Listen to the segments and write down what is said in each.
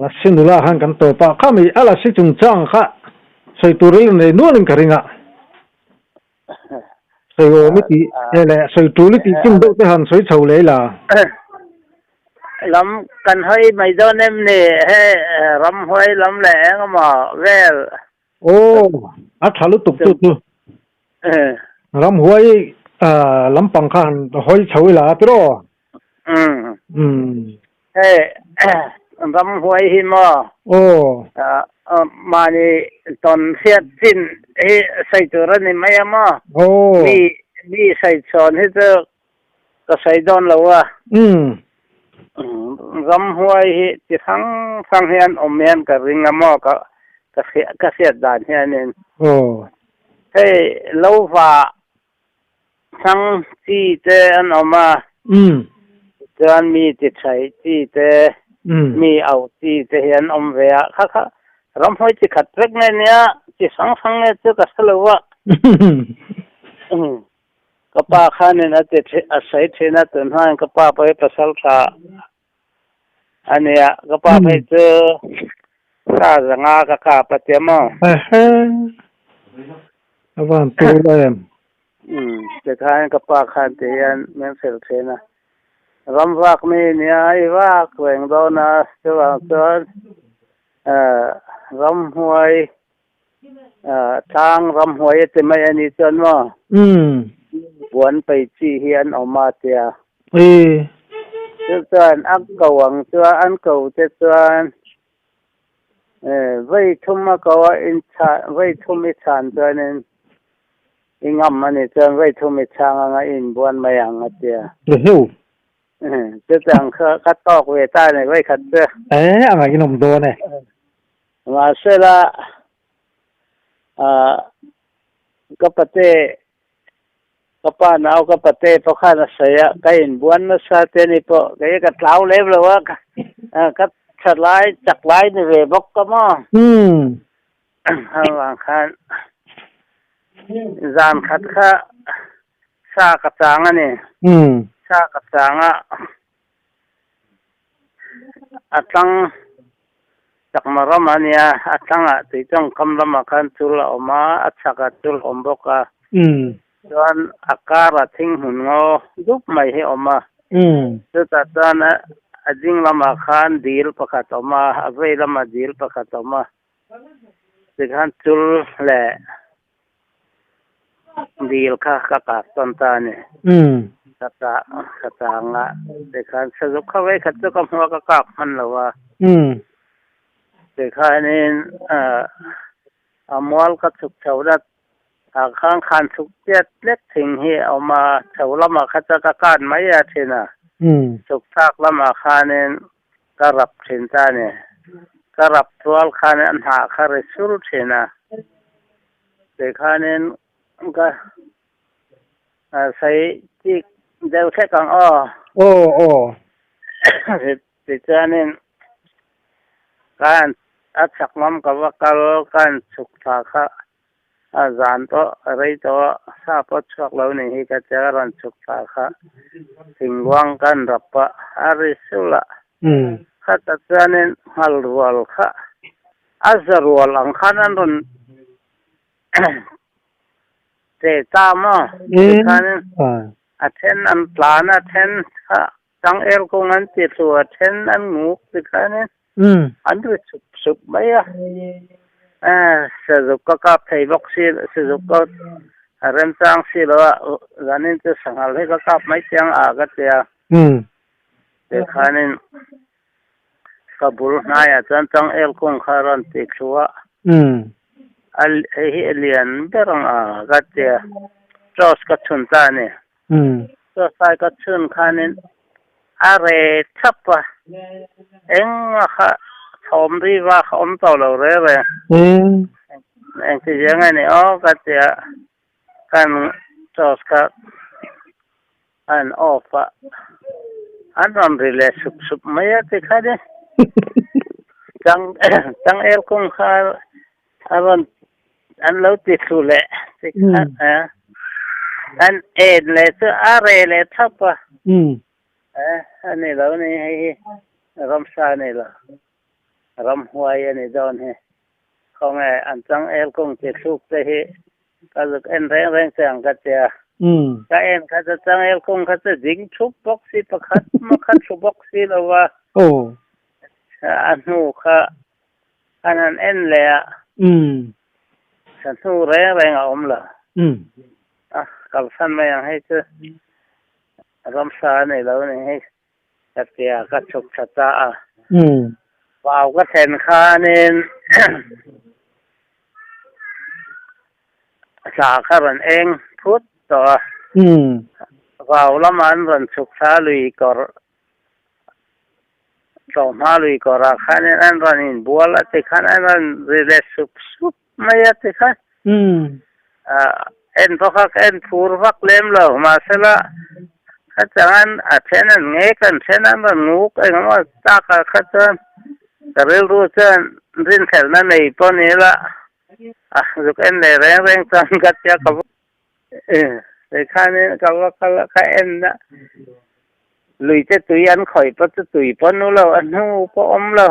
Lasi nula khan kan tawp a, khami a lasi chungchang kha sawi tur rilru nei nualin ka ring a. Sawi awm i tih e leh sawi tul i tih chin deuh te han sawi chho leh ila. Lam kan hawi mai dawn em ni? He ramhuai lam leh eng emaw vel. Aw, a tha lutuk chu chu. Ramhuai lampang kha han hawi chho ila a tiraw? Umm. Hei ramhuai hi maw? Aw. Mahni tawn hriat chin hi sawi tur a ni mai a maw? Aw. Mi mi sawi chhawn hi chu ka sawi dawn lo a. Umm. Ramhuai hi chi hrang hrang hian awm hian ka ring a maw ka ka ka hriat dan hianin. Aw. Hei lo va Thang chi te an awm a, chuan mi ti thaih chi te, mi auh chi te hi an awm ve a, kha kha ramhuai chi khat vek nge nia, chi hrang hrang nge chu ka hre lo a. Ka pa khanin a ti a sawi thin a, tun hmain ka pa pawh hi pasal tha a nia, ka pa phei chu sa zanga ka kap a tia maw? A van tur em? Umm, tikhan ka pa khan ti hian min hrilh thin a, ram vak mi nia i vak reng dawn a, chuvang chuan ramhuai tlang ramhuai a ti mai a ni chuan maw? Umm. Buan pei chi hi an awm a tia. Ee. Chu chuan a ko ang chuan an ko te chuan Vei thum a ko a in chhan vei thum i chhan chuanin i ngam a ni chuan vei thum i chhang anga i inbuan mai ang a tia. Heuh. Chutiang kha ka tawk ve ta a ni vei khat chu. Eh a ngaihnawm dawn e. Mahsela ka pate Ka pa nau ka pate pawh khan a sawi a, ka inbuan nasa te ni pawh kei ka tlau lem lo a, ka tha lai chak lai ni ve bawk ka maw. Avang khan zan khat kha sa ka chang a ni, sa ka chang a. A tlang chakma ram a nia, a tlangah tuitawngkam lamah khan chul a awm a, a chhakah chul a awm bawk a. Chuan a karah thing hmun ngaw dup mai hi a awm a. Chutah chuan a ding lamah khan dil pakhat a awm a, a vei lamah dil pakhat a awm a. Tikhan chul leh Dil kha ka kap tawn ta a ni. Ka chah ka chang a, tikhan sazuk kha vei khat chu ka hmu a ka kap hman lo a. Tikhanin a mual ka chhuk chho dat ah khan khan chhuk chiat lek thing hi a awm a, chho lamah kha chuan ka kan mai a thin a, chhuk thlak lamah khanin ka rap thin ta a ni. Ka rap tual khan a hnah kha ri sur thin a. Tikhanin ka sawi chik deuh hlek ang aw. Aw aw. Tichuanin ka a chhak lam ka va kal ka han chhuk thla kha a zan pawh a rei tawh a, sa pawh chhuak lo ni hi ka tia ka rawn chhuk thla kha thingluang ka han rap a, a ri sul a. Khatah chuanin nghal rual kha A za rual ang khan an rawn che ta maw? Tikhanin a then an tlan a, then kha changel kung an ti thlu a, then an nguk tikhanin an ri sup sup mai a. Sazuk ka kap thei bawk si, sazuk ka remchang si lo a, zanin chu sanghal hi ka kap mai chiang a ka ti a. Tikhanin Ka bul hnaiah chuan changel kung kha a rawn ti thlu a, a hei hi a lian ber ang a ka ti a, torch ka chhun ta a ni. Torch lai ka chhun khanin a re thap a, engmah kha thawm ri vak a awm tawh lo reng reng. Engtizia nge ni aw ka ti a, kan torch kha An off a, an rawn ri leh sup sup mai a ti kha ni. Chang changel kung kha a rawn an lo ti thlu leh ti kha a. An en leh chu a reh leh thap a. A ni lo ni hei hi ramsa a ni lo. Ramhuai a ni dawn hi. Khawnge an changel kung chi thluk te hi ka zuk en reng reng che ang ka tia. Ka en kha chu changel kung kha chu ding thup bawk si pakhat maw kha thu bawk si lo va. A hnu kha an han en leh a. Sa hnu reng reng a awm lo. A kalsan mai ang hei chu ramsa a ni lo ni hei. Ka tia ka chhuk tha ta a. Vau ka thlen khanin thla kha rawn eng phut tawh a. Vau lamah an rawn chhuk thla lui kawr tlawhhma lui kawrah khanin an rawn inbual a tikhan an rawn ri leh sup sup mai a tikhan. En pawh kha ka en phur vak lem lo, mahsela khachang an a then an ngek an then an rawn nguk engemaw takah kha chuan ka rilru chuan rinhlelhna nei pawh ni ila a zuk en leh reng reng chuan ka tia ka va tikhanin ka va kal a ka en a lui te tui an khawih pawh chu tui pawh nu lo a hnu pawh awm lo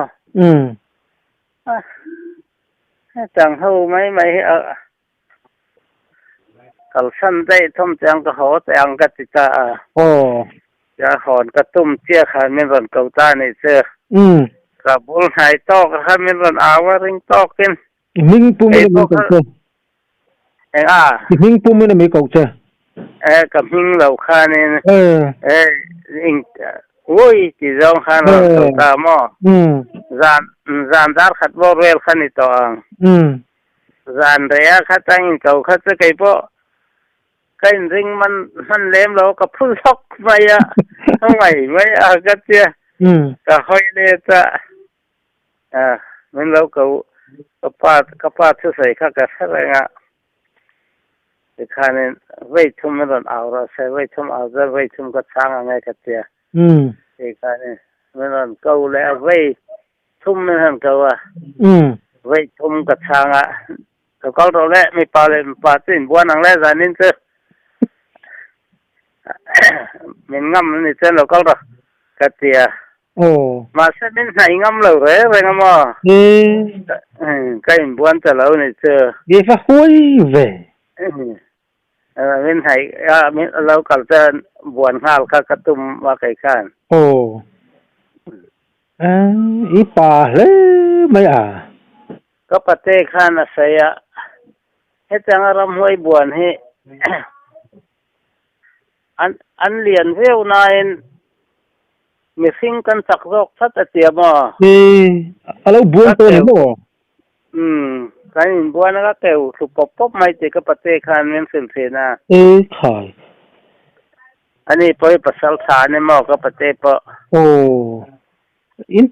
hetiang ho mai mai hi a. Kalsan daih thawm che ang ka haw teh ang ka ti ta a. Aw. Tia hawn ka tum chiah khan min rawn ko ta a nih chu. Ka bul hnai tawk a khan min rawn au a ring tawkin. I hming pum in a mi ko che. Eng a? I hming pum in a mi ko che. E ka hming lo khanin. E ing ui ti zawng khan rawn ko ta maw? Zan zan dar khat bawk vel kha ni tawh ang. Zan rei a khat ang in ko kha chu kei pawh ka inring man hman lem lo ka phu zawk mai a, ka ngaih mai a ka tia ka hawi let a, min lo ko ka pa ka pa thusawi kha ka hre reng a, tikhanin vei thum a rawn au rawh se, vei thum au chuan vei thum ka chhang ang e ka tia, tikhanin min rawn ko leh a vei Thum min han ko a, vawi thum ka chhang a, ka kal rawh le, mipa leh mipa chu inbuan ang le zanin chu min ngam a ni chuan lo kal rawh ka ti a, mahse min hnaih ngam lo reng reng a maw, ka inbuan ta lo a ni chu. I va huai ve. Min hnaih a, min lo kal chuan buan nghal kha ka tum a kei khan. Aw. I pa hle mai a. Ka pate khan a sawi a, hetianga ramhuai buan hi an an lian viau nain mihring kan chak zawk tlat a tia maw? I a lo buan tawh a ni maw? Umm, kan inbuan a ka keu thlu pawp pawp mai tih ka pate khan min hrilh thin a. E khai. Ani pawh hi pasal tha a ni maw ka pate pawh. Aw. In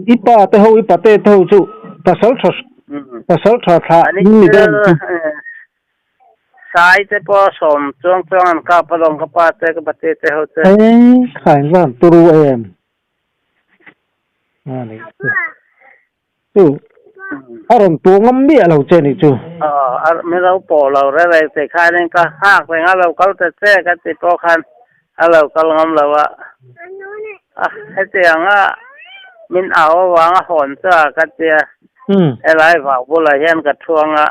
i pa te ho i pate te ho chu pasal tha pasal tha thlah Ani ni chu dawn chu. Sai te pawh sawm chuang chuang an kap alawm ka pa te ka pate te ho chu. E khai in van turu em. A ni chu. Chu a rawn tuah ngam miah lo che nih chu. Aw, min lo pawh lo reng reng tih khanin ka nghak reng a, lo kal ta che ka ti pawh khan a lo kal ngam lo a. A hetiang a min au avang a hawn chu a ka tia, helai vau bulah hian ka thuang a,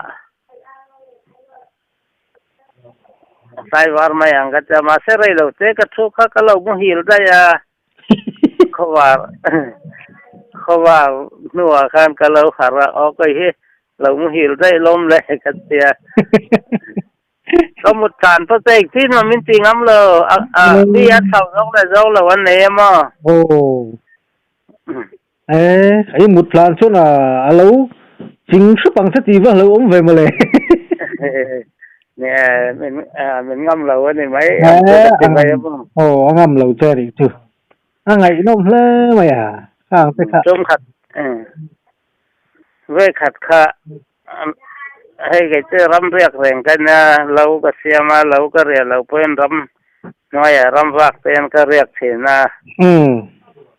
tlai var mai ang ka tia, mahse rei lo che ka thu kha ka lo muhil daih a. Khawvar khawvar hnuah khan ka lo harh a, aw kei hi lo muhil daih lawm le ka tia. Ka mut tlan pawh chu engtin mah min ti ngam lo, mi a chho zawk leh zawk lo an nei em aw. Aw e, i mut tlan chuan a lo ching hrup ang che tih va lo awm ve mawle. Nia, min min ngam lo a ni mai, ang chu ka ti mai a maw. Aw, a ngam lo che a nih chu. A ngaihnawm hle mai a, khang te kha. Tum khat, ve khat kha hei kei chu ram riak reng ka nia, lo ka siam a, lo ka riah loh pawhin ram hnuaiah ram vak te hian ka riak thin a.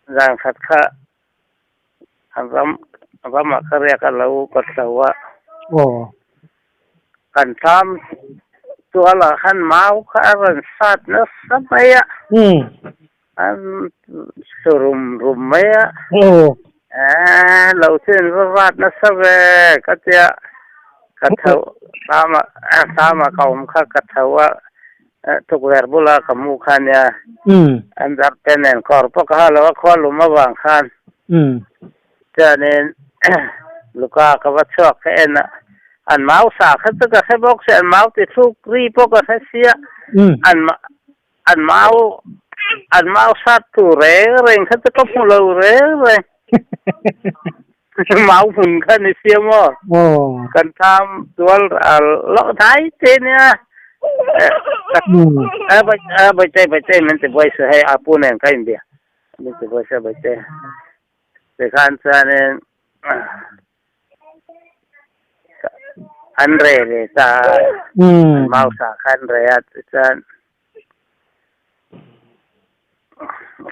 Zan khat kha ram ramah ka riak a, lo ka hlo a. Aw. Kan thlam tualah khan mau kha a rawn sat nasa mai a, a su rum rum mai a. Eh, lo chu in va vat nasa ve ka tia ka tho thlama thlama ka awm kha ka tho a tukverh bula ka mu kha nia an dar te nen kawr pawh ka ha lo a khua lum avang khan chuanin luka ka va chhuak ka en a an mau sa kha chu ka hre bawk si an mau ti thluk ri pawh ka hre sia an An mau an mau sat tu reng reng kha chu ka hmu lo reng reng. Mau hmun kha ni sia maw? Kan tham tual lo thai te nia. A bai te bai te min ti buai se hei apu nen ka inbia. Min ti buai se bai te. Tikhan chuanin An re ve ta a, an mausa kha an re a tichuan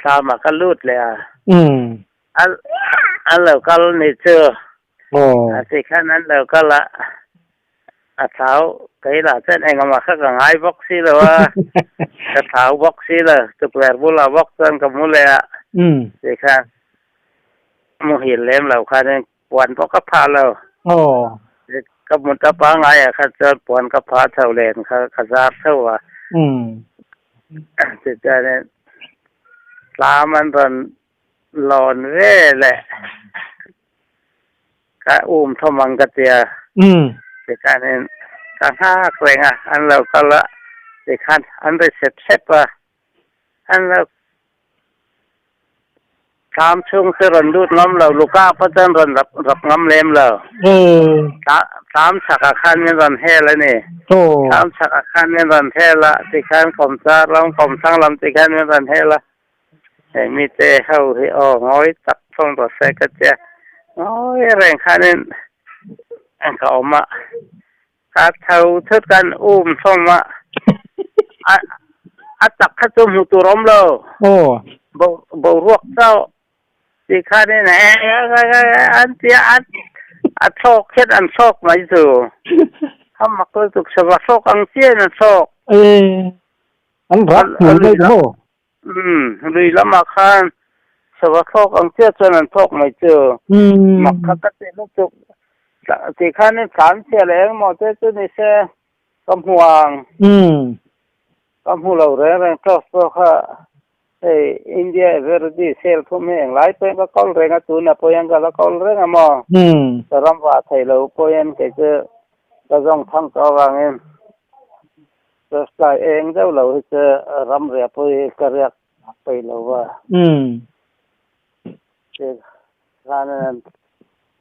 thlamah ka lut leh a, an lo kal ni chu a tikhan an lo kal a, a thau kei lah chuan engemaw kha ka ngai bawk si lo a, ka thau bawk si lo tukverh bulah bawk chuan ka mu leh a tikhan. Muhil lem lo khanin puan pawh ka phah lo. Aw. Ka mut a pangai ah kha chuan puan ka phah chho len kha ka zar tho a. Tichuanin tlam an rawn lawn ve leh ka um thawm ang ka tia. Tichuanin ka nghak reng a, an lo kal a, tikhan an ri sep sep a, an lo. Thlam chhung chu rawn lut ngam lo, Luka pawh chuan rawn rap rap ngam lem lo. Thlam chhakah khan min rawn hel a ni. Thlam chhakah khan min rawn hel a, tikhan kawmchar lam, kawmthlang lam tikhan min rawn hel a. Hei mite ho hi aw ngawi tak thawng rawh se ka tia, ngawi reng khanin ka awm a. Ka tho thut kan um hlawm a, a tak kha chu hmu tur awm lo. Boruak chauh tih khanin an tia a, a thlawk hian an thlawk mai chu. A mak lutuk sava thlawk ang chiahin a thlawk. An rak hmul mai chu maw? Lui lamah khan sava thlawk ang chiah chuan an thlawk mai chu. Mak kha ka ti lutuk. Ti khanin tlan chhia leh engmaw te chu ni se ka hmu ang. Ka hmu lo reng reng tawk pawh kha hei India Eveready sale thum hi englai pawhin ka kawl reng a tunah pawh hian ka la kawl reng a maw. Ka ram vah thei lo pawh hian kei chu ka zawng thang tawh avangin. Church eng deuh lo hi chu ram riah pawh hi ka riak peih lo va. Tikhan an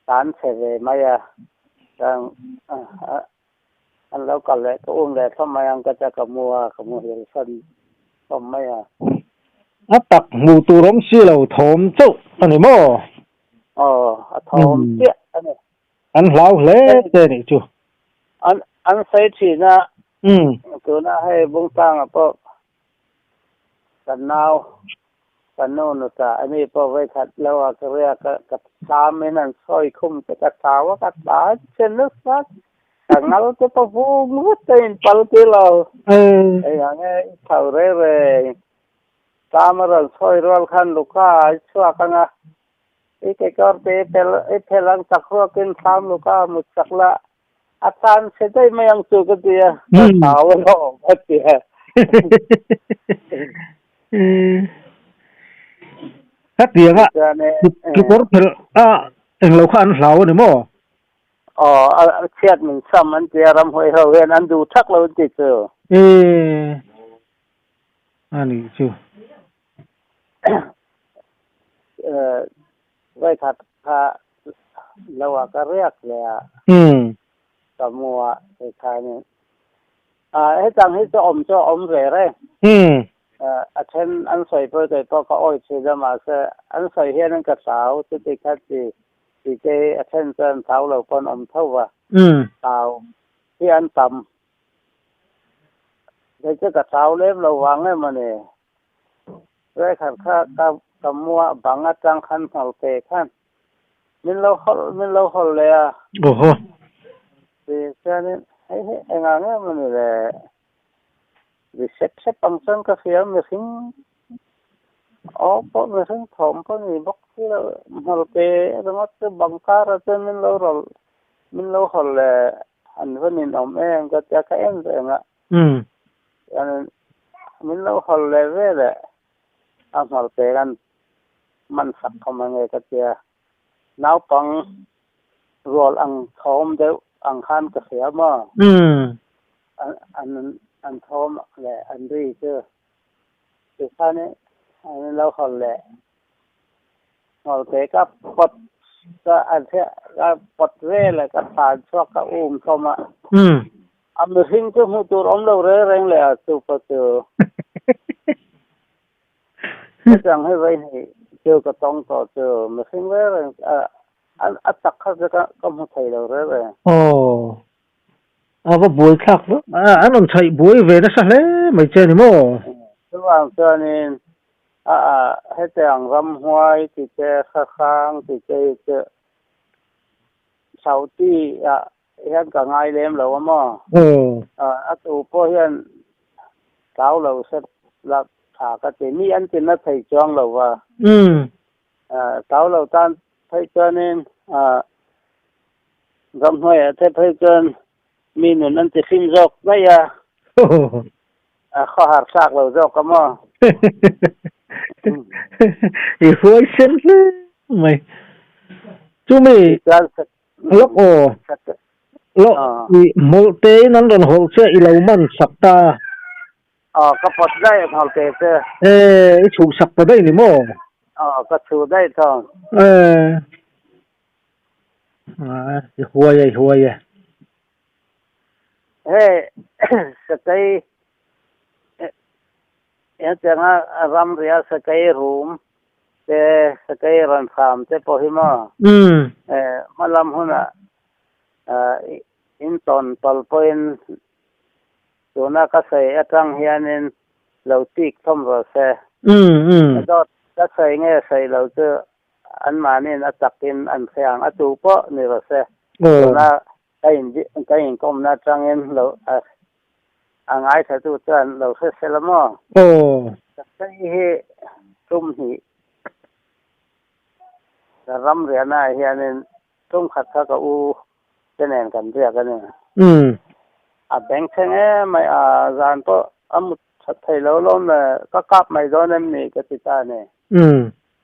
tlan chhe ve mai a, chuan an lo kal leh ka um leh thlawm mai ang ka tia ka mu a, ka muhil san hlawm mai a. A tak hmuh tur awm si lo thawm chauh a ni maw? Aw, a thawm chiah a ni. An hlau hle te nih chu. An an sawi thin a, tuna hei Bungtanga pawh kan nau kan nu nuta a ni pawh vawikhat lo a ka riak a, ka thlam in an sawi khum che ka thau a ka tlan che nasa ka ngal te pawh vung vut a in pal ti lo. Engah nge i tho reng reng thlam a rawn sawi rual khan Luka a chhuak ang a. I kekawr te i pel i phelh ang chak ruakin thlam luka mut chak la, a tan chhe daih mai ang chu ka ti a, ka hlau alawm a ti a. Hetianga kekawr phelh a englo kha an hlau a ni maw? Aw, a chhiat min sam an ti a, ramhuai ho hian an duh thak lo an ti chu. A nih chu. Vawikhat kha lo ah ka riak leh a, ka mu a tikhanin hetang hi chu awm chu a awm ve reng. A then an sawi pawh kei pawh ka awi thin a mahse an sawi hianin ka hlau chuti kha ti ti te hi a then chuan hlau lo pawn awm tho va, hlau hi an tam. Kei chu ka hlau lem lo vang em a ni. Vekhat kha ka ka mua bang atang khan hmawlh pe khan min lo hawlh min lo hawlh leh a. Awhaw. Ti chuanin hei hi engah nge mawni le ri sep sep ang chuan ka hria mihring Aw pawh mihring thawm pawh ni bawk si lo, hmawlhte ringawt chu bang karah chuan min lo rawlh, min lo hawl leh an va ninawm em ka tia ka en reng a. Chuanin min lo hawl leh ve leh a hmawlhte kan man sak khawm ange ka tia. Naupang rual ang thawm deuh ang khan ka hria maw? An an thawm leh an ri chu tikhan an lo hawl leh hmawlhte ka pawt ka an ka pawt vel a ka tlan chhuak ka um hlawm a. A mihring chu hmuh tur awm lo reng reng leh a chu pawh chu. Hetiang hi vaihnih chu ka tawng tawh chu mihring reng reng a chak kha chu ka hmu thei lo reng reng. Aw, a va buai thlak vak. An rawn chhaih buai ve nasa hle mai che ni maw? Chuvang chuanin a hetiang ramhuai ti te, hrahrang ti te hi chu Saudi ah hian ka ngai lem lo a maw? A tu pawh hian tlau lo se la tha ka ti. Mi an ti na thei chuang lo va. Tlau lo tan phei chuanin ramhnuaiah te phei chuan mi nun an ti hlim zawk daih a. A khawhar thlak lo zawk a maw? I huai sen hle mai. Chumi Lawk aw, lawk i hmawlh tein an rawn hawlh che i lo man sak ta. Aw, ka pawt daih hmawlh te che. E, i chhuh sak ta daih ni maw? Aw, ka chhuh daih thawng. E, i huai e, i huai e. Hei, sakei, Hetianga ramria sakei rum te, sakei rawn hram te pawh hi maw hmalam hunah in tawn pal pawhin tuna ka sawi atang hianin lo chik thawm rawh se. Dawt ka sawi nge sawi lo chu anmahniin a takin an hre ang, a tu pawh ni rawh se. Tuna ka inkawmna atangin lo A ngaithla tu chuan lo hre sela maw? Aw. Sakei hi tum hnih ka ram riahna ah hianin tum khat kha ka u te nen kan riak a ni. A beng thleng em mai a, zan pawh a mut that thei lo lawm le, ka kap mai dawn em ni ka ti ta a ni.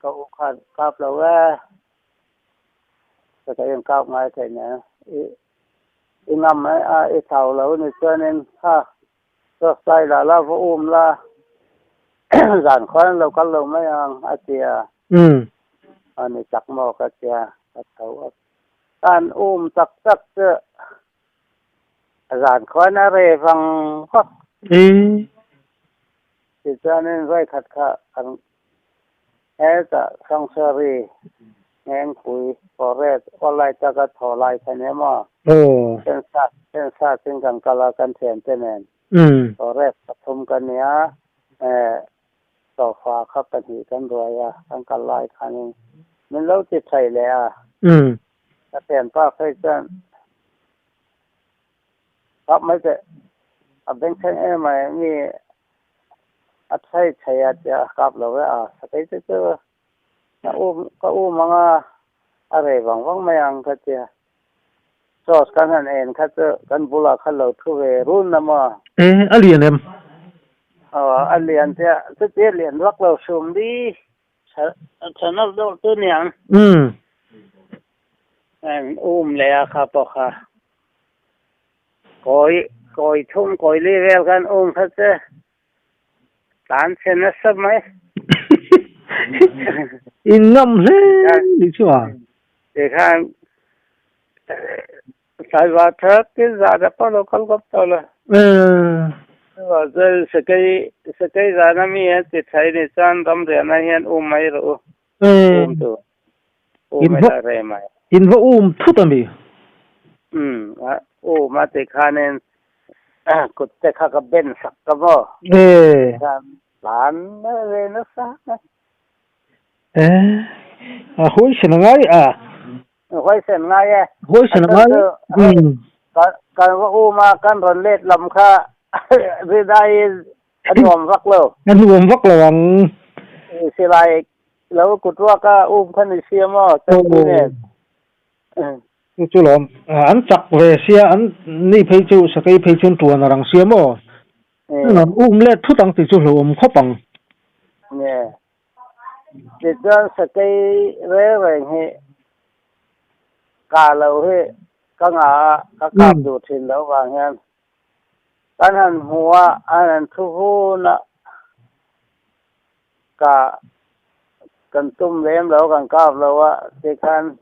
Ka u khan kap lo e, sakei an kap ngai thei nen i I ngam a, i thau lo ni chuanin kha chawhsai lah la va um la, zan khuan an lo kal lo mai ang a ti a. A ni tak maw ka ti a, ka tho a. Kan um tak tak chu zan khuan a re vang vak. Tichuanin vawikhat kha kan Hetah Sanctuary Ngengpui Forest awlai taka thaw lai kha nia maw? Census in kan kal a kan thiante nen Forest pathum ka nia sofa kha pahnih kan ruai a kan kal lai khanin min lo ti thei leh a ka thianpa phei chuan Kap mai teh a bengchheng em mai mi a thei thei a tia kap lo e a sakei te chu ka um ka um anga a rei vang vang mai ang ka tia sauce kan han en kha chu kan bulah kha lo thu ve run a maw. E a lian em? Aw a lian tia chutia lian vak lo sum di chhanawk deuh chu niang. An um leh a kha pawh kha. Kawi kawi thum kawi li vel khan um kha che tlan chhe nasa mai. In ngam hle ni chu a. Tikhan tlaivar thak tin zan a pawh lo kal kawp tawh lo. Chuvang sakei sakei zan a mi an ti thei ni chuan ramriahna hian um mai rawh u. Um tu. Um ila re mai. In va um thut a mi? Um, um a ti khanin kut te kha ka ben sak ka maw? E. Tlan ve nasa. E, a huaisen a ngai a. Huaisen ngai e. Huaisen a ngai. Um. Kan va um a, kan rawn let lam kha ridai a nuam vak lo. A nuam vak lo ang. Silai lo kut ruaka um kha ni sia maw chempui nen. Chu chu lawm. An chak ve sia an ni phei chu sakei phei chuan tuan a rang sia maw? An um let thut ang tih chu hlauhawm khawp ang. Nge. Tichuan sakei reng reng hi kah lo hi ka ngah a, ka kap duh thin loh vang hian kan han hmu a, an han thu vun a, kah kan tum lem lo, kan kap lo a, tikhan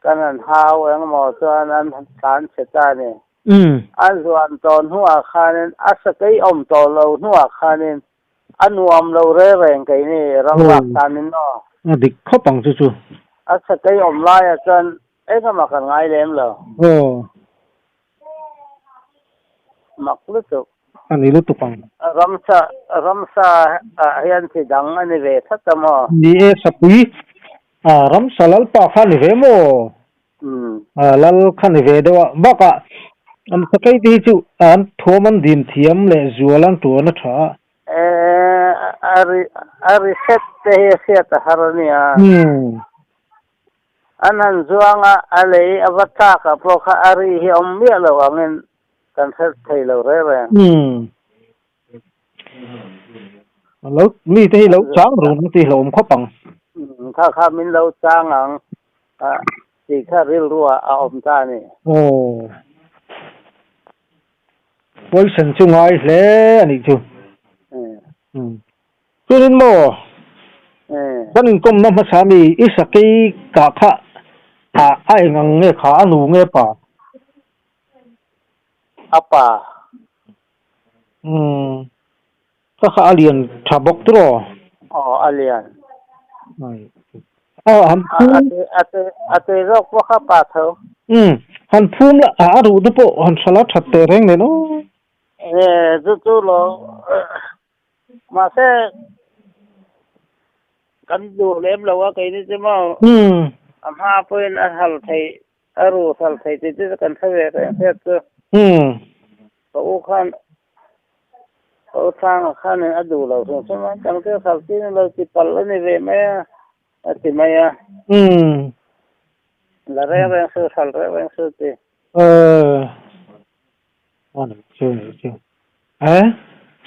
kan han hau engemaw chuan an tlan chhe ta a ni. A zuan tawh hnuah khanin a sakei awm tawh lo hnuah khanin A nuam lo reng reng keini ram lak tanin aw. A dik khawp ang chu chu. A sakei awm laiah chuan engemaw kan ngai lem lo. Aw. Mak lutuk. A ni lutuk ang. Ramsa ramsa ah hian chi dang a ni ve tlat a maw? Ni e Sapui, a ramsa lalpa kha a ni ve maw? Lal kha ni ve deuh a, bakah an sakei te hi chu an thuam an dim thiam leh zual an tuan a tha a. A ri set te hi a hriat a har a nia. An han zuang a, a lei a va tlak ah pawh kha a ri hi a awm miah lo angin kan hre thei lo reng reng. Lo mi te hi lo chang run ang tih hlauhawm khawp ang. Kha kha min lo chang ang tih kha rilruah a awm ta a ni. Aw. Poison chu ngai hle a nih chu. Chuanin maw kan inkawmna hmasa mi i sakei kah kha a eng ang nge kha a nu nge pa? A pa. Umm ka kha a lian tha bawk tur aw. Aw a lian. Aw han phum. A te a te zawk pawh kha pa tho. Umm han phum la a ruh te pawh han hral a that teh reng nen aw. E chu chu lo mahse kan duh lem lo a keini chu maw. Umm. A hma pawhin a hal thei A ru hral thei tih chu kan hre ve reng hriat chu. Ka u khan ka u Thanga khanin a duh lo hrim hrim a, kan ke hral chin lo ti palh a ni ve mai a, a ti mai a. La reng reng su, hral reng reng su ti. A ni chu ni chu. E,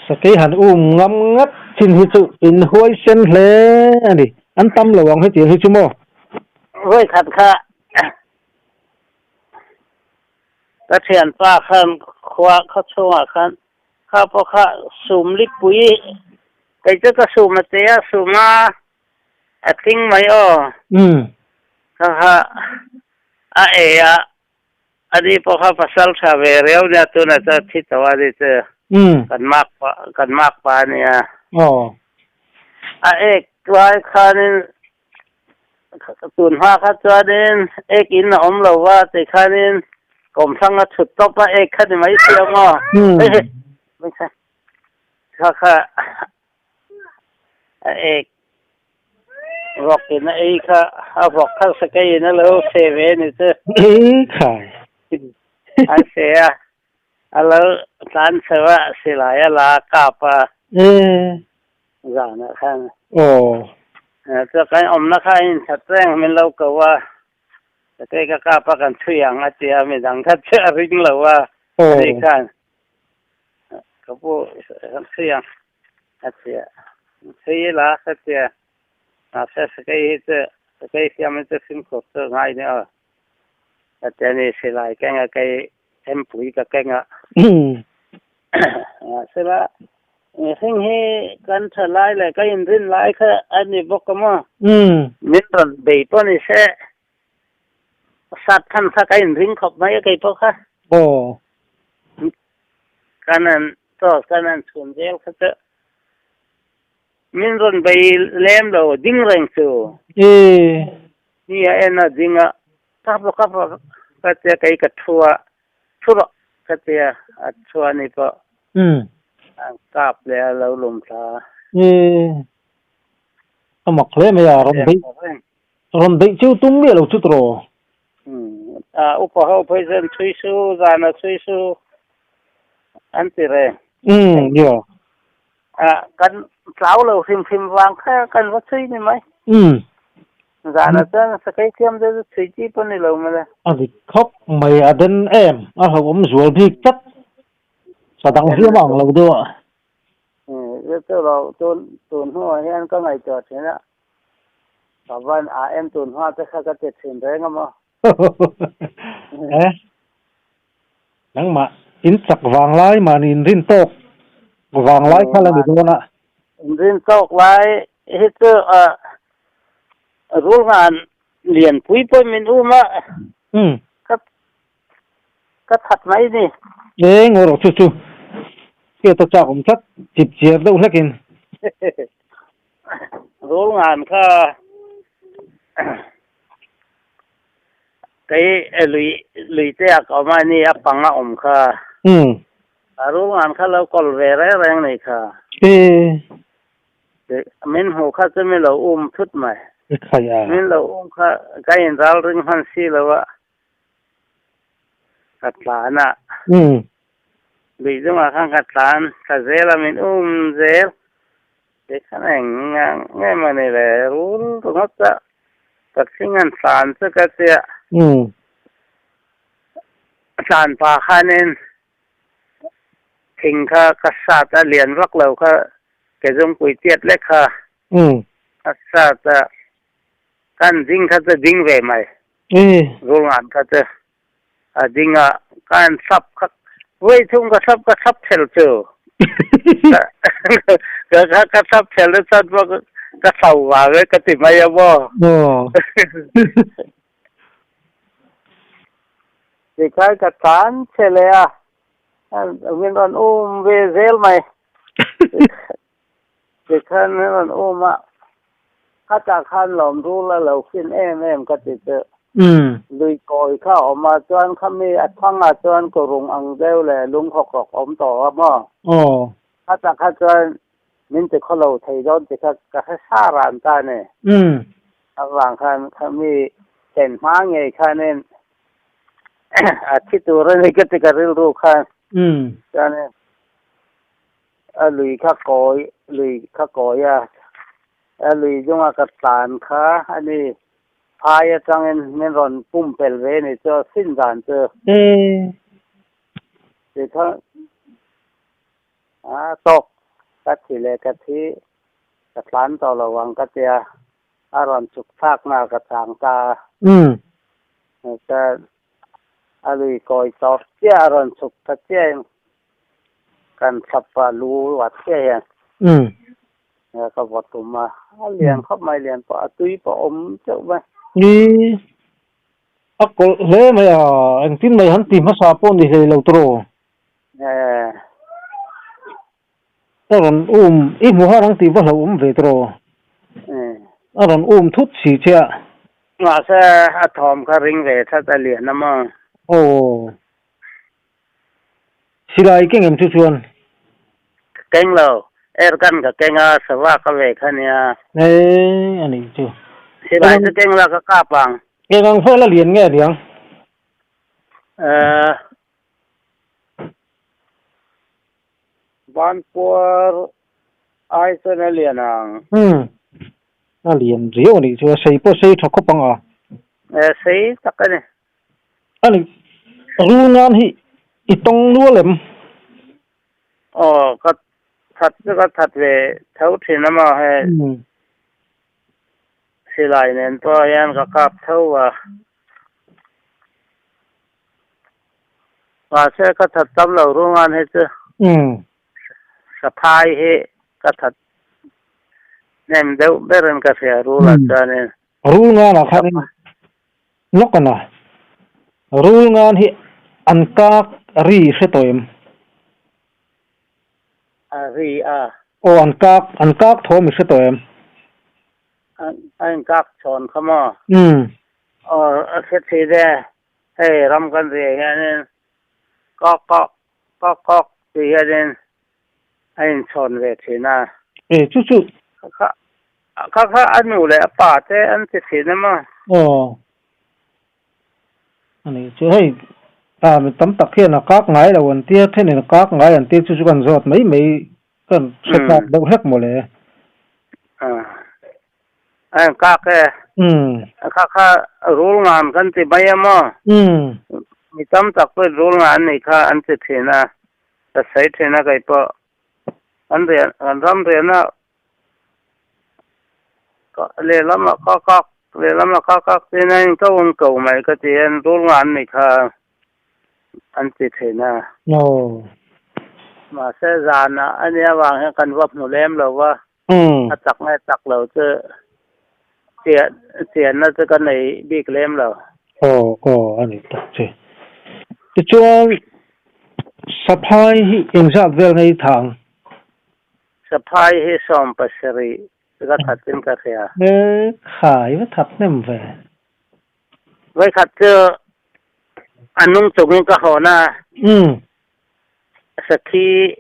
sakei han um ngam ngat chin hi chu in huaisen hle a ni. An tam lo ang hetiang hi chu maw? Vawi khat kha ka thianpa khan khua khaw chhungah khan kha pawh kha sum lipui kei chu ka sum a che a, sum a a tling mai aw. Kha kha a ei a. Ani pawh kha pasal tha ve riau nia tunah chuan thi tawh a ni chu kan mak kan mak pa a nia. A ek lai khanin tun hma kha chuanin ek in a awm lo va tikhanin kawmthlang a chhut tawp a ek kha ni mai si ang aw. Kha kha a ek Vawk in a ei kha a vawk kha sakei in a lo seh ve a ni chu. Ei khai. A seh a, a lo tlan chho a, silai a la kap a. Zanah khan. Aw. Chuan kan awmna kha a inthat reng min lo ko a, sakei ka kap a kan chhui ang a ti a, midang kha chu a ring lo a, ani khan. Ka pu kan chhui ang. A tia thei ila ka tia mahse sakei hi chu sakei siam hi chu fimkhur chu ngai nia aw ka tia ni silai keng a kei hempui ka keng a mahsela mihring hi kan tha lai leh ka inrin lai kha a ni bawk a maw min rawn bei pawh ni se sat than kha ka inring khawp mai a kei pawh kha aw Kan an chaw kan an chhun zel kha chu min rawn bei lem lo ding reng chu. Ni a en a ding a kap rawh kap rawh ka tia kei ka thu a thu rawh ka tia a thu a ni pawh an kap leh a lo lum thla a. A mak hle mai a rawn beih rawn beih chu tum miah lo chu tawh. A upa ho phei chuan chhui su, zana chhui su an ti reng. Umm, yeah. A kan Tlau lo hrim hrim vang kha kan va chhui ni mai. Zanah chuan sakei thiam deuh chu chhui chi pawh ni lo mawle. A dik khawp mai, a den em, a hlauhawm zual bik tlat. Sa dang hliam a ang lo deuh a. Chu chu lo tun tun hnuah hian ka ngaihtuah thin a, ka van a em tun hma te kha ka ti thin reng a maw. Eh, nangmah in chak vang lai mahni in rin tawk vang lai kha la ni dawn a. In rin tawk lai hi chu rul ngan lianpui pawh min um a, ka Ka that mai ni. E ngaw rawh chu chu. Hriat a chak awm tlat chip chiar deuh hlek in. Rul ngan kha kei lui lui te ah ka awm a ni a pang a awm kha. A rul ngan kha lo kawl ve reng reng nei kha. E. Min hmuh kha chu min lo um thut mai. E khai a. Min lo um kha ka in ral ring hman si lo a. Ka tlan a. Lui chungah khan ka tlan thla zel a, min um zel. Tikhan eng nge maw ni le, rul ringawt a patling an tlan chu ka tia. A tlan pah khanin thing kha ka sat a, lian vak lo kha ke zungpui tiat lek kha ka sat a, kan ding kha chu ding ve mai. Rul ngan kha chu a ding a, ka an sap kha voi thum ka sap ka sap thel chu. Ka ka ka sap thel na chan pawh ka hlau vang e ka ti mai a maw. Tikhan ka tlan che leh a, min rawn um ve zel mai. Tikhan min rawn um a, khatah khan lawm rul a lo fin em em ka ti chu. Lui kawi kha a awm a, chuan khami a thangah chuan kurung ang deuh leh lung hawk hawk a awm tawh a maw? Khatah kha chuan min ti khaw lo thei dawn ti kha ka hre sa ran ta a ni. Avang khan khami thlen hma ngei khanin a thi tur a ni ka ti ka rilru khan. Chuanin. A lui kha kawi, lui kha kawi a, a lui zunga ka tlan kha a ni. Phai atangin min rawn pumpelh ve ni chu a sin dan chu. Tikhan a tawk ka thi leh ka thi ka tlan tawh lo ang ka tia, a rawn chhuk thlakna ka chang ta a. Chuan a lui kawi tawp chiah a rawn chhuk ta chiah in Kan thlapa lu a chiah hian ka vaw tum a, a lian khawp mai lian pawh a tui pawh awm teuh mai. Ni a kawlh hle mai a, engtin mai han ti hmasa pawh ni hlei lo tawh. A rawn um, i hmu har ang tih va hlauh awm ve tawh. A rawn um thut si che a. Mahse a thawm kha ring ve that a lian a maw. Aw. Silai keng em chu chuan? Ka keng lo. Air gun ka keng a, sava ka ve kha nia. Ee, a nih chu. Silai chu keng la ka kap ang. Eng ang vel a lian nge aniang? Ee, Banpuar ai chuan a lian ang. Umm, a lian riau a nih chu. A sei pawh sei tha khawp ang a. Ee, sei tak a ni. A ni, rul ngan hi i tawng nual em? Aw, ka that chu ka that ve tho thin a maw hei. Silai nen pawh hian ka kap tho a. Mahse ka that tam lo rul ngan hi chu. Saphai hi ka that hnem deuh berin ka hria rul ah chuanin. Rul nganah khanin Lawk a na. Rul ngan hi an kak ri hre tawh em? A ri a. Aw an kak, an kak thawm i hre tawh em? A inkak chhawn kha maw? Umm. Aw a hre thei ve. Hei ram kan riah hianin kawk kawk, kawk kawk tih hianin a inchhawn ve thin a. E chu chu. Kha kha kha a nu leh a pa te an ti thin a maw? Aw. A nih chu hei a mi tam tak hian a kak ngai lo an tia thenin a kak ngai an tia chu chu kan zawt mai mai kan hre tlak deuh hlek maw le. A kak e. Kha kha rul ngan kan ti mai a maw? Mi tam tak pawhin rul ngan nih kha an ti thin a, ka sawi thin a kei pawh. Kan rian, kan ram riana lehlam ah ka kak, lehlam ah ka kak tin a in ko ang ko mai ka ti hian rul ngan nih kha an ti thin a. Mahse zanah a nia vang hian kan va hmu lem lo va. A chak nge chak lo chu chian chianna chu ka nei bik lem lo. Aw aw a ni tak che. Tichuan Saphai hi engzat vel nge i thah ang? Saphai hi 70 ka that in ka hria. E khai va that hnem ve. Vawikhat chu a nung chungin ka hawn a. Sakhi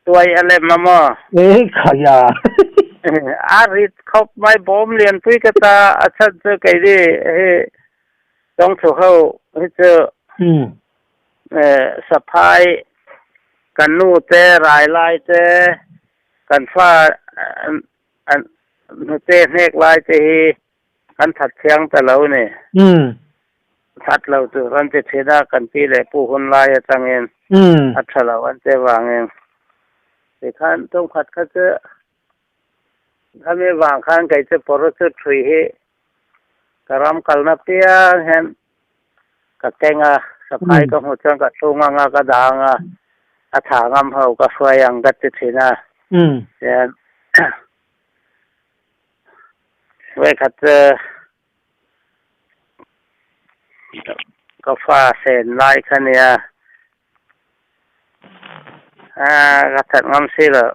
Tuai a lem a maw? E khaia. A rit khawp mai bawm lianpui ka ta a chhan chu keini hi tawngthu ho hi chu saphai kan nu te rai lai te kan fa hnute hnek lai te hi kan that thiang ta lo ni. That lo tur an ti thin a, kan pi leh pu hun lai atangin a tha lo an ti avangin tikhan tumkhat kha chu khami vang khan kei chu parachute hrui hi ka ram kalna piang hian ka keng a, saphai ka hmu chuan ka thlung ang a, ka dah ang a, a tha ngam ho ka hruai ang ka ti thin a, tihian vawikhat chu Ka fa sen lai kha nia ah ka that ngam si lo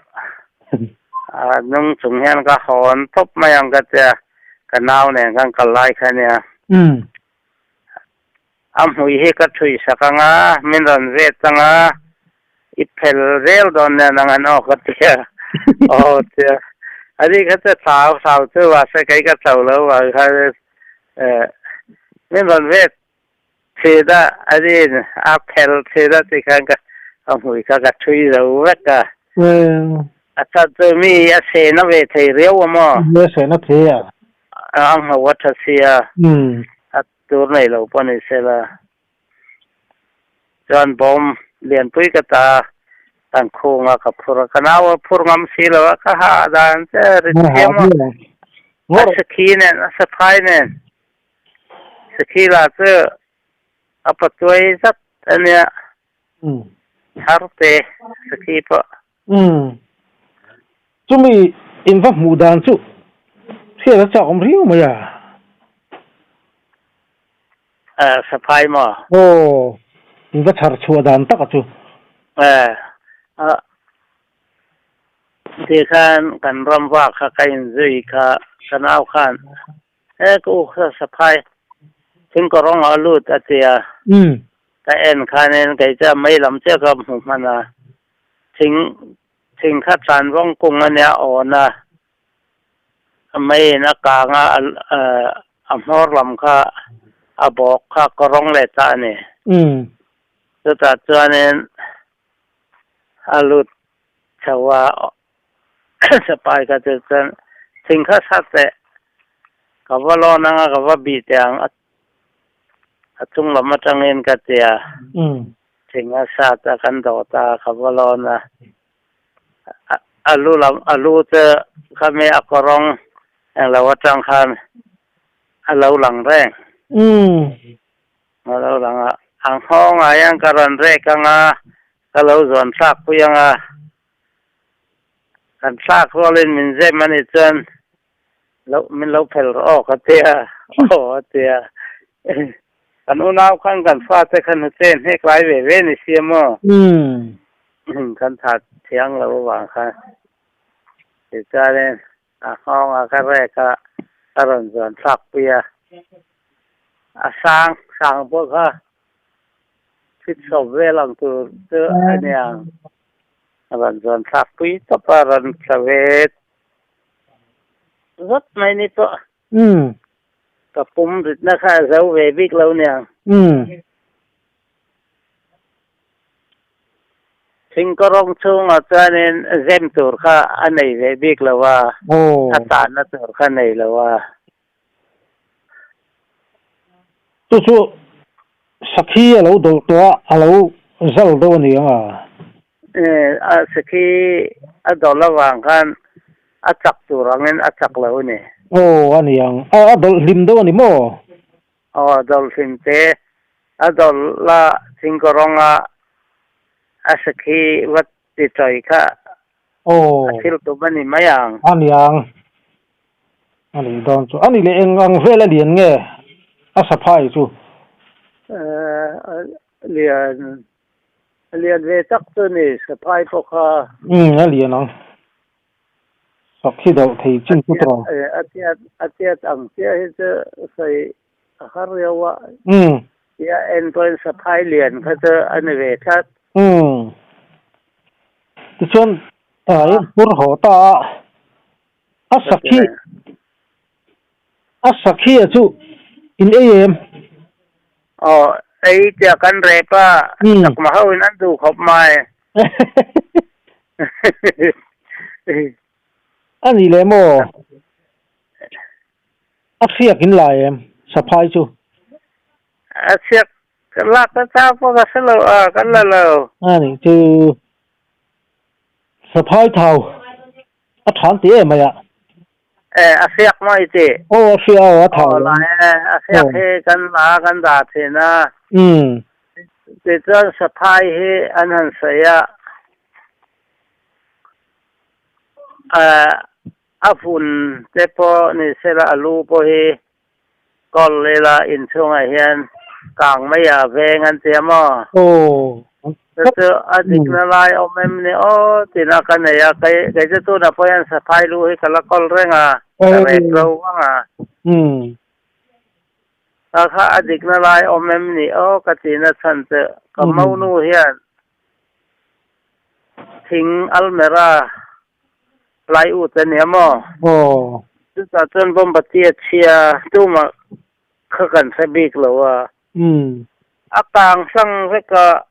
a hnung chung hian ka hawn tawp mai ang ka tia ka nau nen kan kal lai kha nia a hmui hi ka thui sak ang a min rawn vet ang a i phel zel dawn nia nang an aw ka tia aw tia ani kha chu thlau thlau chu mahse kei ka tho lo vang khan eh min rawn vet thin a ani a phel thin a tikhan ka a hmui kha ka thui zo vek a a chhan chu mi a sehna ve thei riau a maw a sehna thei a a ngho a tha sia a tur nei lo pawh ni sela. Chuan bawm lianpui ka ta kan khung a, ka phur a, ka nau a phur ngam si lo a, ka ha dan che rit thiam a, a sakhi nen a saphai nen sakhi lah chu a patuai zat a nia thar te sakhi pawh. Chumi in va hmuh dan chu hriat a chak awm riau mai a. Saphai maw? Aw, in va chhar chhuah dan tak a chu. Ti khan kan ram vak kha ka inzui kha ka nau khan he ka u kha saphai thingkawrawng ah a lut a ti a. Ka en khanin kei chuan mei lam chiah ka hmu hman a, thing thing kha tlan vawng kung a nia awn a, meiin a kang a a hmawr lam kha a bawk kha kawrawng leh ta a ni. Chutah chuanin a lut chho a, sapai kha chu chuan thing kha sat teh ka va lawn ang a, ka va bih teh ang a. A chung lam atangin ka ti a, thing a sat a kan dawt a, ka va lawn a, a lu lam a lu chu khami a kawrawng englo atang khan a lo lang reng. A lo lang a, a nghawngah hian ka rawn rek ang a, ka lo zawn thlak pui ang a, kan thlak rualin min zem a nih chuan Lo, min lo phel rawh aw ka ti a, aw a ti a. Kan unau khan kan fate khan hu che hnek lai ve ve ni si a maw? Kan tha thiang lo avang khan. Tichuanin a nghawng a ka rek a, ka rawn zuan thlak pui a. A sang, sang pawh kha fit sawp vel ang tur chu a nia. A rawn zuan thlak pui tawp a, rawn tla ve Zat mai ni pawh. Ka pum ritna kha a zo ve bik lo nia. Thingkawrawng chhungah chuanin zem tur kha a nei ve bik lo a, a tanna tur kha nei lo a. Chu chu sakhi a lo dawlh tawh a, a lo zal deuh a ni ang a. A sakhi a dawlh avang khan a chak tur angin a chak lo a ni. Aw a ni ang, a dawlh hlim deuh a ni maw? Aw dawlh hlim te, a dawlh la thingkawrawnga a sakhi va ti chawi kha a thil tum a ni mai ang. A ni ang, a nih dawn chu. A ni leh eng ang vel a lian nge a saphai chu? Lian, a lian ve tak chu ni saphai pawh kha. Umm a lian ang. Sakhi deuh thei chin chu tawh. A tiat a tiat ang chiah hi chu sawi a har riau a. Tia en pawhin saphai lian kha chu a ni ve tlat. Umm. Tichuan a inphur haw ta a, a sakhi a sakhi a chu in ei em? Aw, ei tia kan rep a, chakma ho in an duh khawp mai. A nih leh maw? A hriak in lai em saphai chu? A hriak lak na chang pawh ka hre lo a, kan la lo. A nih chu saphai thau a than ti em mai a. E, a hriak maw i tih? Aw, a hria aw, a thau lo. Aw, lai e, a hriak hi kan la kan dah thin a. Umm. Tichuan saphai hi an han sawi a, a vun te pawh ni sela a lu pawh hi kawl ila inchhungah hian kang mai ah veng an ti a maw? Aw. Chu chu a dikna lai awm em ni aw tina ka nei a, kei kei chu tunah pawh hian saphai lu hi ka la kawl reng a, ka rek lo vang a. Ka kha a dikna lai awm em ni aw ka tina chhan chu ka monu hian thing almera plywood a nia maw? Aw. Chutah chuan bawmbati a chhia tumah kha kan hre bik lo a. A kang sang vek a,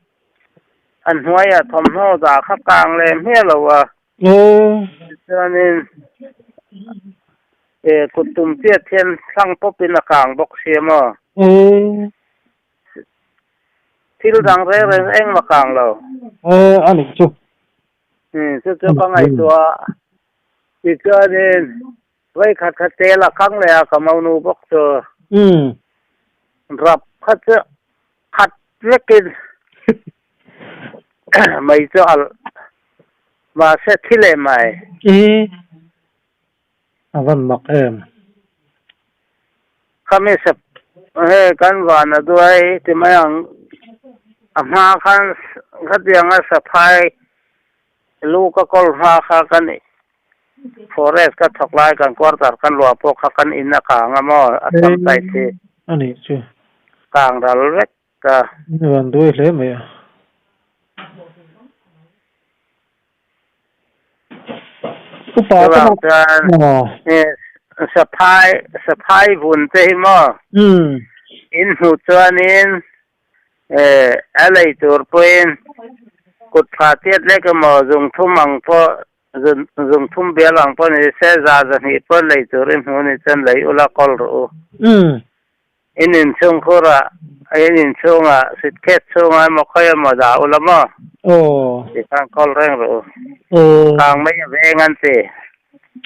a hnuaiah thawmhnaw dah kha kang leh hmiah lo a. Tichuanin kut tum chiat hian hlang pawpin a kang bawk sia maw? Thil dang reng reng engmah kang lo. A nih chu. Chu chu ka ngaihtuah a, tichuanin vawi khat kha tel a kang leh a ka monu bawk chu rap kha chu khat vekin mai chu alh mahse thi leh mai. A van mak em. Khami sep he kan van a duai ti mai ang a hma khan khatianga saphai lu ka kawl hma kha kan forest ka thawk lai kan quarter kan luah pawh kha kan in a kang a maw a sam side hi A nih chu. Kang ral vek ka. Van duai hle mai a. Upa te Chuvang chuan saphai saphai vun te hi maw in hmuh chuanin a lei tur pawhin kut pha tiat lek emaw zungthum ang pawh zungthum bial ang pawh ni se za zahnih pawh lei tur i hmuh ni chuan lei ula kawl rawh u. In inchhungkhurah, in inchhungah, suitcase chhungah emaw khawi emaw dah ula maw? Aw. Tikhan kawl reng rawh u. Kang mai a veng an ti.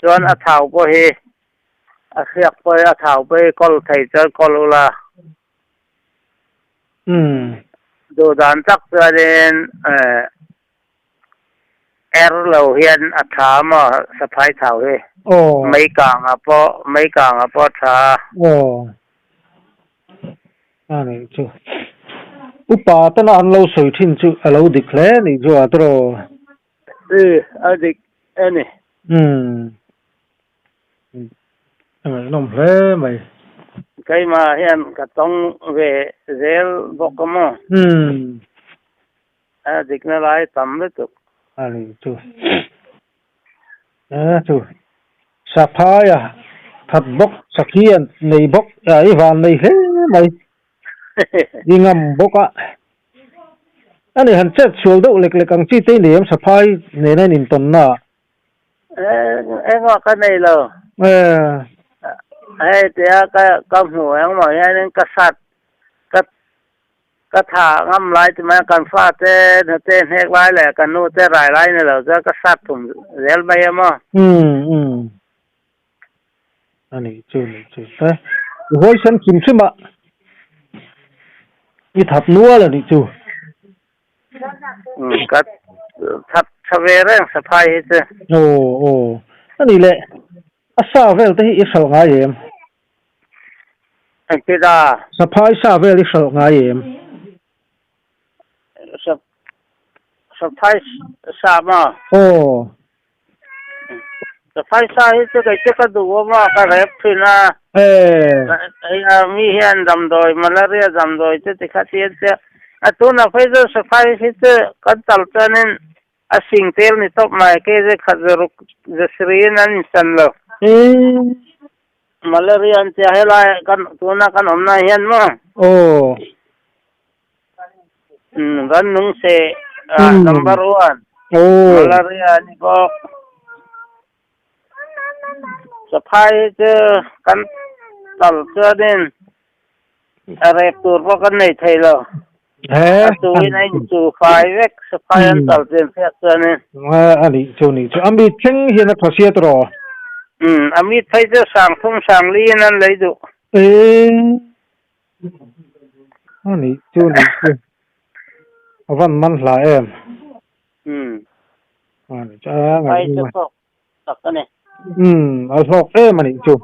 Chuan a thau pawh hi, a hriak pawh hi a thau pawh hi kawl thei chuan kawl ula. Umm. Duh dan tak chuanin Er lo hian a tha maw saphai thau hi? Aw. Mei kangah pawh, mei kangah pawh a tha. Aw. A nih chu. Upa tena an lo sawi thin chu a lo dik hle nih chu a tawh. I, a dik a ni. Umm. A ngaihnawm hle mai. Keimah hian ka tawng ve zel bawk a maw? Umm. A dikna lai tam lutuk. A nih chu. A chu. Saphai a that bawk, sakhi a nei bawk, i van nei hle mai. I ngam bawk a. Ani han chet sual deuh lek lek ang chi te i nei em saphai nena in intawnna ah? Engmah ka nei lo. Hei tia ka ka hmuh engmah hianin ka sat ka ka tha ngam lai ti mai a, kan fate hnute hnek lai leh ka nute rai lai ni lo chuan ka sat thum zel mai a maw. Umm. A nih chu nih chu e. I huaisen hrim hrim a, i that nual a nih chu. Umm ka that tha ve reng saphai hi chu. Aw aw a nih leh a sa vel te hi i hralh ngai em? Engtik a? Saphai sa vel i hralh ngai em? Saphai sa maw? Aw. Saphai sa hi chu kei chu ka duh awm a, ka rep thin a. Hei a mi hian damdawi malaria damdawi chu ti kha ti an tia. A tunah phei chuan saphai hi chu kan tal chuanin a sing tel ni tawp mai kei zai khat za ruk za sarih in an inchan lo. Malaria an tia helai kan tuna kan awmna hian maw. Aw. Rannung seh number one malaria a ni bawk. Saphai hi chu kan tal chuanin a rep tur pawh kan nei thei lo. A tuin a inchu fai vek saphai an tal chian hriat chuanin. A nih chu nih chu. A mit thleng hian a tha hriat rawh. A mit phei chu sangthum sangli in an lei duh. A nih chu nih chu a van man hla em. Umm. A nih chu a Ai chu hlawk tak a ni. Umm a hlawk em a nih chu.